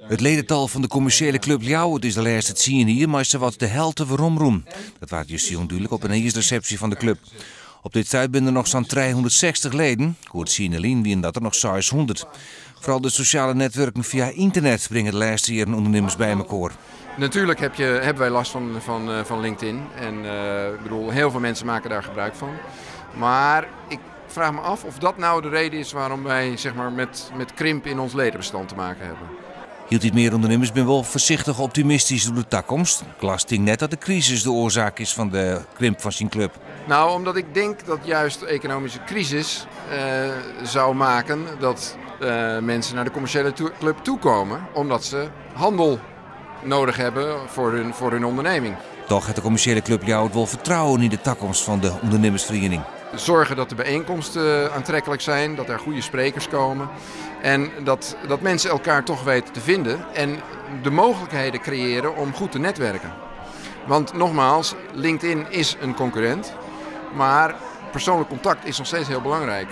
It ledetal fan de kommersjele klup Ljouwert is de lêste 10 jier mei sawat de helte weromrûn. Dat waard justerjûn dúdlik op in jiersresepsje fan de klup. Op dit stuit binne der noch sa'n 360 leden. Goed 10 jier lyn wiene dat der noch 600. Foaral de sosjale netwurken fia ynternet bringe de lêste jierren ûndernimmers by elkoar. Natuurlijk hebben wij last van LinkedIn. En ik bedoel, heel veel mensen maken daar gebruik van. Maar ik vraag me af of dat nou de reden is waarom wij, zeg maar, met krimp in ons ledenbestand te maken hebben. Hieltyd mear ûndernimmers binne wol foarsichtich optimistysk oer de takomst. Glas tinkt net dat de krisis de oarsaak is fan de krimp fan syn klup. Nou, omdat ik denk dat juist de economische crisis zou maken dat mensen naar de commerciële club toekomen. Omdat ze handel nodig hebben voor hun onderneming. Dochs hat de kommersjele klup Ljouwert wol fertrouwen yn de takomst fan de ûndernimmersferiening. Zorgen dat de bijeenkomsten aantrekkelijk zijn, dat er goede sprekers komen. En dat mensen elkaar toch weten te vinden en de mogelijkheden creëren om goed te netwerken. Want nogmaals, LinkedIn is een concurrent, maar persoonlijk contact is nog steeds heel belangrijk.